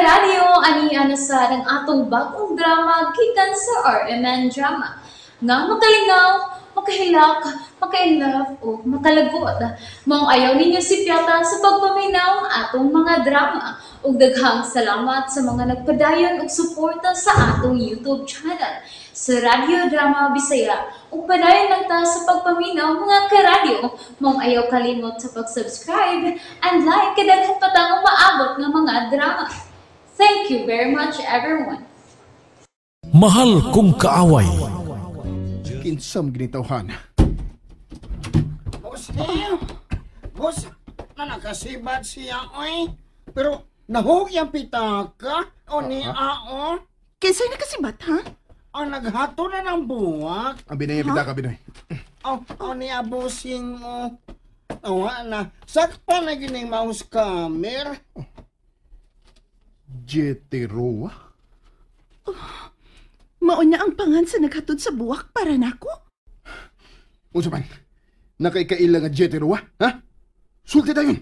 karadyo, ani-ana sa ang atong bagong drama gikan sa RMN Drama. Nga makalingaw, makahilak, makainlove o makalagot. Maong ayaw ninyo sipyata sa pagpaminaw atong mga drama. Ug daghang salamat sa mga nagpadayon og suporta sa atong YouTube channel sa Radyo Drama Bisaya. Ug padayon lang ta sa pagpaminaw mga karadyo. Maong ayaw kalimot sa pag-subscribe and like kay daghan pa tang umaabot nga mga drama. Thank you very much, everyone. Mahal kong kaaway. Kinsam ginitawhan. Boss, boss, na nakasibat siya, oy. Pero nahug yung pitaka o ni ao. Kinsay nakasibat, ha? Ang naghato na ng buwak. Ang binay yung pitaka, Binoy. O ni abusing mo. Awa na, sakpa na gining mouse camera. Oh. Jeteroa? Oh, mauna ang pangan sa naghatod sa buwak para nako? Unsa man? Nakaikaila nga Jeteroa, ha? Sulti tayon!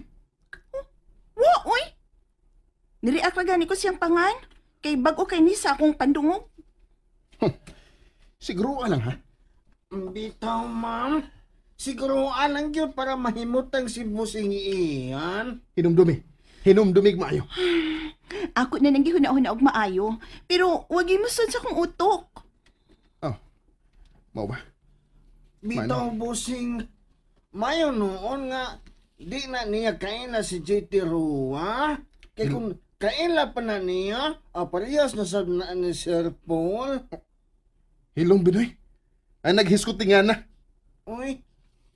Oh, wa, oy! Nireact na gani ko siyang pangan. Kay bago kay ni sa akong pandungog. Huh. Siguro lang, ha? Bitaw, ma'am. Siguro lang yun para mahimutang si Busing iyan. Hinumdumi. Hinumdumig maayo. Ako na nang gihuna-huna og maayo. Pero wag imusod sa akong utok. Oh. Mao ba? Bitaw, Busing. Mayo noon nga, di na niya kain na si JT Rua. Kaya kung kaila pa na niya, parehas na sab na ni Sir Paul. Hilong, Binoy. Ay, naghisgot nga na. Uy,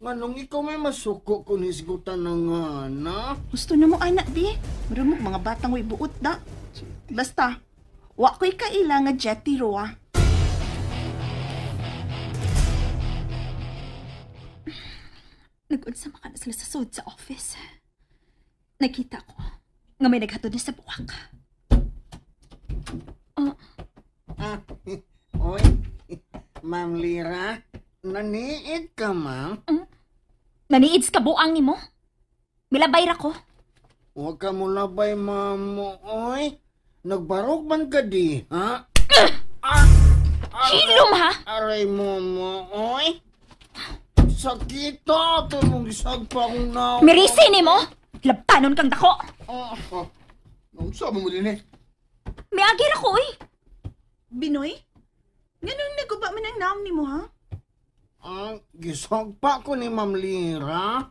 nganong ikaw may masuko kung hisgutan ng ana? Gusto na mo, anak, di. Marumog mga batang way buot da. Basta, wa ko'y kaila nga Jetty Roa. Nag-unsa maka na sila sa sud sa office. Nakita ko nga may naghatod na sa buwak. Oy, Ma'am Lira, naniid ka, ma'am? Naniid ka buang nimo? Milabay ra ko. Huwag ka mo labay, ma'am. Oy, nagbarog man ka di, ha? Hilom, ha? Aray mo, oy. Sakita, tulong isag pa akong na. Mirisi ni mo? Labtanon kang dako. Unsa mo din eh? Miagir ako, oy. Binoy? Nganong naguba man ang naam nimo, ha? Gisagpa ko ni Ma'am Lira.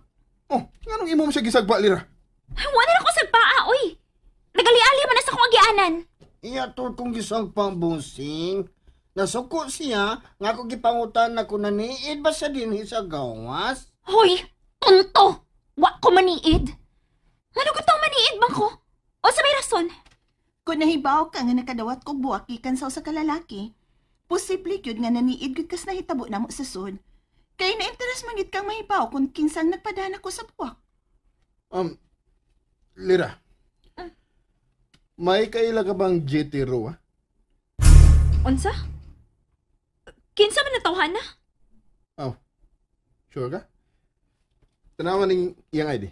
Oh, nganong imo mo siya gisagpa, Lira? Wala na ko sagpaa, oy. Nagali-ali man na sa akong agianan. Iya tol kong gisagpa, Busing. Nasuko siya, nga ako gipangutan na kung naniid ba siya dinhi sa gawas? Hoy, unto! Wa ko maniid. Ngano gutong maniid bang ko? O sa may rason? Kung nahibaw ka nga nakadawat kog buwak gikan sa usa ka lalaki, posible gyud nga naniid gyud kas nahitabo namo sa sud. Kay na-interest man gyud kang mahibaw kung kinsang nagpadana ko sa buwak. Lira. May kaila ka bang JT Roa? Unsa? Kinsa man natawhan na? Oh. Sure ka? Tanawan ning iyang ID.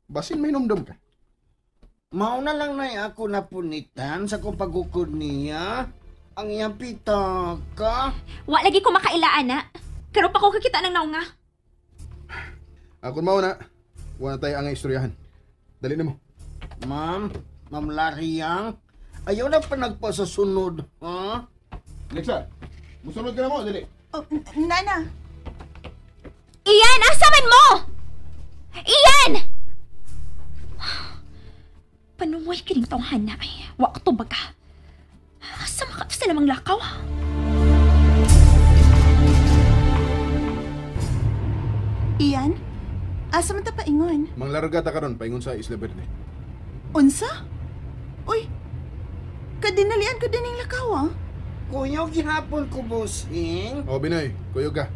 Basin may numdum ka. Mauna lang na ako napunitan sa kong pagukod niya. Ang iyang pitaka. Wa lagi ko makailaan na. Pero pa ko kakita ng naunga. Ako mauna. Wala tayo ang istoryahan. Dali na mo. Ma'am, Ma'am Lariang, ayaw na pa nagpasasunod, ha? Lexa, musunod ka na mo, dali. Oh, Nana. Iyan, asa man mo? Iyan! Panuway kining tawhan na ay. Wa ko baga. Asa maka sa lamang lakaw? Iyan, asa man ta paingon? Manglarga ta karon paingon sa Isla Verde. Unsa? Uy, kadinalian ko din ang lakaw, ah. Kuyog gihapon ko, Busing. O, Binoy, kuyog ka.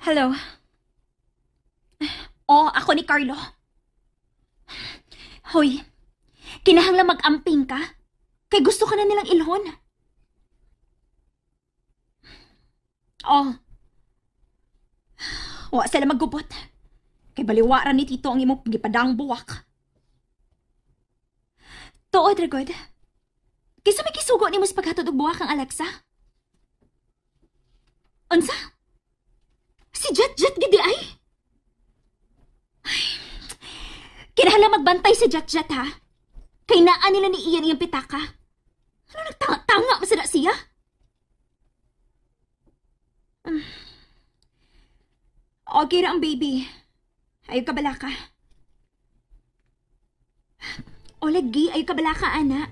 Hello. Oh, ako ni Carlo. Hoy, kinahanglan mag-amping ka? Kay gusto ka na nilang ilhon. Oh. Wa sila maggubot. Kay baliwara ni Tito ang imong gipadang buwak. Tuod, Ragod. Kisa may kisugo ni mo sa paghatod og buwak ang Alexa? Unsa? Si Jet Jet gidi ay? Ay, kinahanglan magbantay si Jet Jet ha? Kay naa nila ni Ian iyang pitaka. Ano nagtanga-tanga masada siya? Okay ra ang baby. Ayaw ka balaka. O lagi, ayaw ka balaka, ana.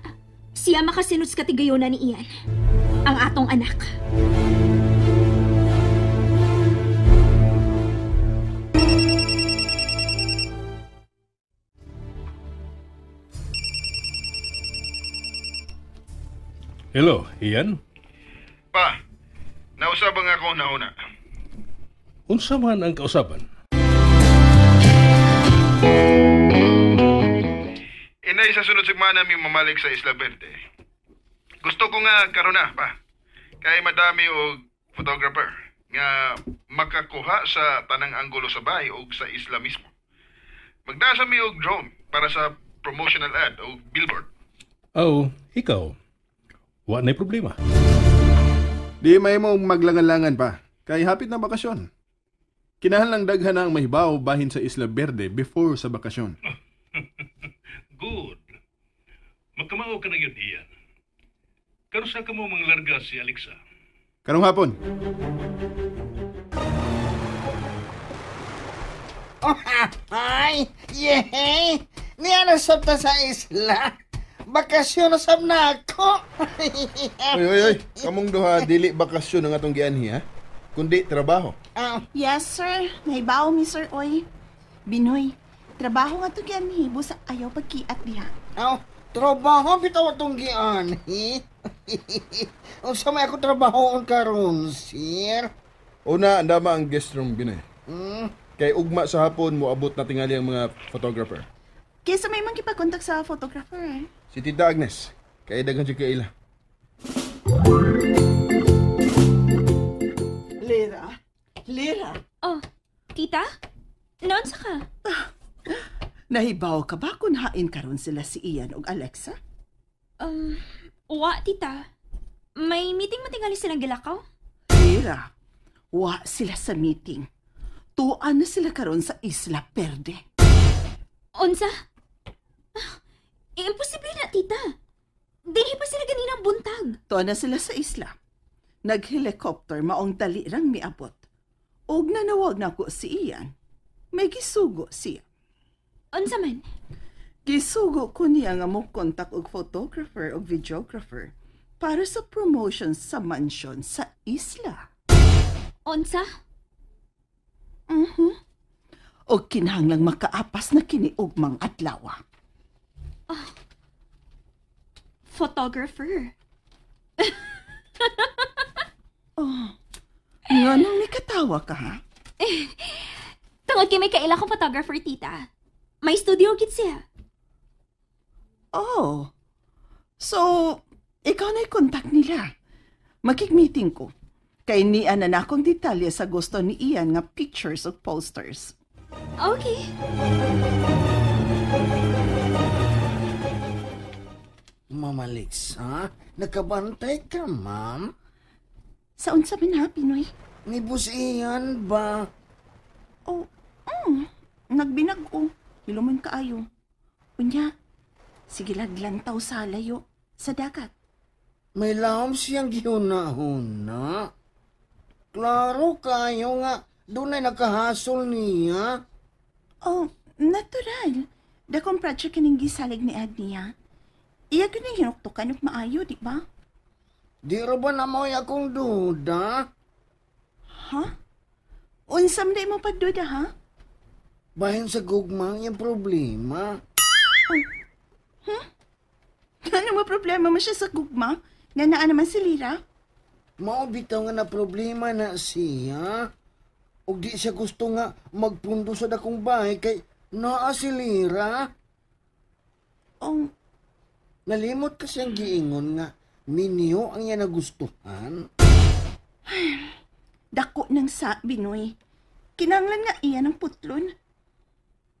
Siya makasinod sa katigayon ni Ian. Ang atong anak. Hello, Ian? Pa, nausaban nga ako nauna. Unsa man ang kausaban? Inay sa sunod semana mi mamalik sa Isla Verde. Gusto ko nga karon na pa. Kay madami og photographer nga makakuha sa tanang anggulo sa bahay og sa isla mismo. Magdasa mi og drone para sa promotional ad o billboard. Oh, ikaw. Wa na'y problema. Di may mo maglangan-langan pa. Kay hapit na bakasyon. Kinahanglang daghan ang mahibaw bahin sa Isla Verde before sa bakasyon. Good. Magkamao ka na yun, Ian. Karusa ka mo manglarga si Alexa? Karong hapon. Oh, ay! Yehey! Niya nasab ta sa isla. Bakasyon na sab na ako. Oy, oy, oy. Kamong duha, dili bakasyon ang atong gianhi, ha? Kundi trabaho. Yes, sir. Nahibaw mi, sir, oy. Binoy, trabaho nga ito gianhi, busa ayaw pagkiat diha. Aw, trabaho bitaw atong gianhi. Unsa may ako trabahoon karon, sir? Una, andama ang guest room, Binoy. Kay ugma sa hapon, moabot na tingali ang mga photographer. Kaysa may mangkipag-contact sa photographer, eh. Si Tita Agnes, kay daghan siya kaila. Lira? Lira? Oh, tita? Noon sa ka? Nahibaw ka ba kung hain karon sila si Ian og Alexa? Wa, tita. May meeting matingali silang gilakaw? Lira, wa sila sa meeting. Tuan na sila karon sa Isla Verde. Unsa? Imposible na, tita. Dinhi pa sila ganinang buntag. Tuan na sila sa isla. Nag-helicopter maong dali rang miabot. Og nanawag na ko si Ian. May gisugo siya. Unsa man? Gisugo ko niya nga mo kontak og photographer og videographer para sa promotion sa mansion sa isla. Unsa? Mhm. Og kinahanglang makaapas na kini ugmang adlaw. Oh. Photographer. Oh. Nga nang nikatawa ka, ha? Eh, tungod kay may kaila kong photographer, tita. May studio gid siya. Oh. So, ikaw na'y contact nila. Makig-meeting ko. Kay niya na nakong detalye sa gusto ni Ian nga pictures o posters. Okay. Ma'am Alexa, nakabantay ka, ma'am? Sa unsa man ha, Pinoy? Ni Boss Ian ba? Oh, nagbinag-o. Hiluman kaayo. Unya, sige laglantaw sa layo, sa dagat. May lahom siyang gihuna-huna. Klaro kayo nga, doon ay nakahasol niya. Oh, natural. Dakong project kining gisalig ni Ad niya. Iya ko nang hinuktukan og maayo, di ba? Di ra ba na mo'y akong duda? Ha? Unsam na imo pagduda, ha? Bahin sa gugma ang problema. Oh. Huh? Ano mo problema mo siya sa gugma? Nga naa naman si Lira? Mao bitaw nga na problema na siya. Ug di siya gusto nga magpundo sa dakong bahay kay naa si Lira. Oh. Nalimot kasi ang giingon nga minyo ang iya nagustuhan. Ay, Dako ng sa, Binoy. Kinanglan nga iyan ang putlon.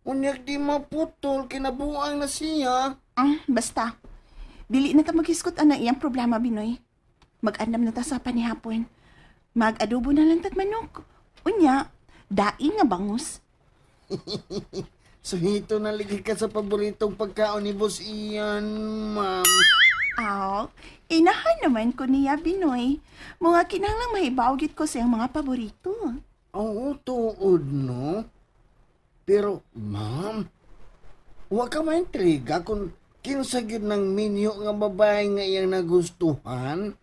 Unyag di maputol, kinabuang na siya. Basta. Dili na ta maghiskot ana iyang problema, Binoy. Mag-andam na ta sa panihapon. Mag-adobo na lang tag manok. Unya, daing nga bangus. So hito na lagi ka sa paboritong pagkaon ni Boss Ian, ma'am. Aw, inahan naman ko niya, Binoy. Mga kinahanglang mahibaw gyud ko sa iyang mga paborito. Oo, tuod, no? Pero, ma'am, wa ka maintriga kung kinsa gyud ng minyo nga babae nga iyang nagustuhan?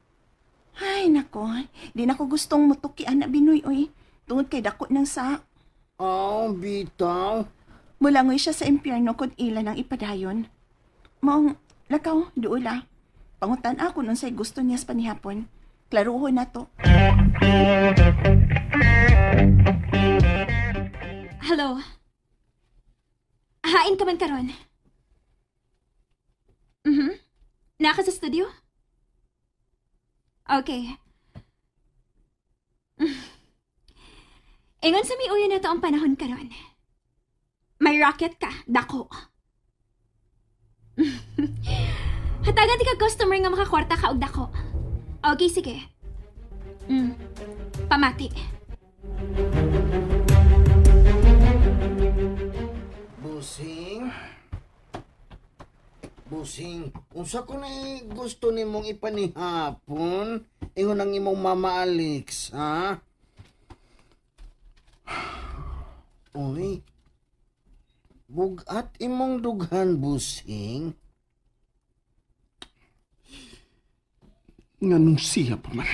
Ay, nako. Di na ko gustong mutuki, ana, Binoy, oy. Tungod kay dako ng sa. Oh, bitaw. Mulangoy siya sa impyerno kung ila nang ipadayon. Maong, lakaw, duula. Pangutan ako nun sa'y gusto niya sa panihapon. Klaruhon na to. Hello. Hain ka man karon. Mhm. Naa ka sa studio? Okay. Ingon sa miuyo na to ang panahon karon. May rocket ka, dako. Hatagan di ka customer nga makakwarta ka og dako. Okay, sige. Pamati. Busing? Busing, unsa ko na gusto nimong ipanihapon? Ingon ang imong Mama Alex, ha? Uy, bugat imong dughan, Busing. Nganong siya pa man?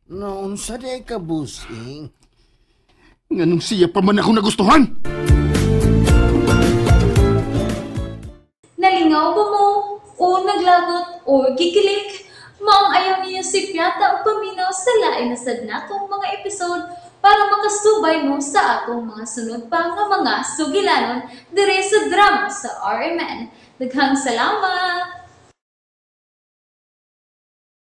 Naunsa di ka, Busing? Nganong siya pa man ako nagustuhan? Nalingaw ba mo? O naglagot o gikilig? Maong ayaw niyo si Piata o paminaw sa lain na sad natong mga episode para makasubay mo sa atong mga sunod pa nga mga sugilanon dire sa drama sa RMN. Daghang salamat!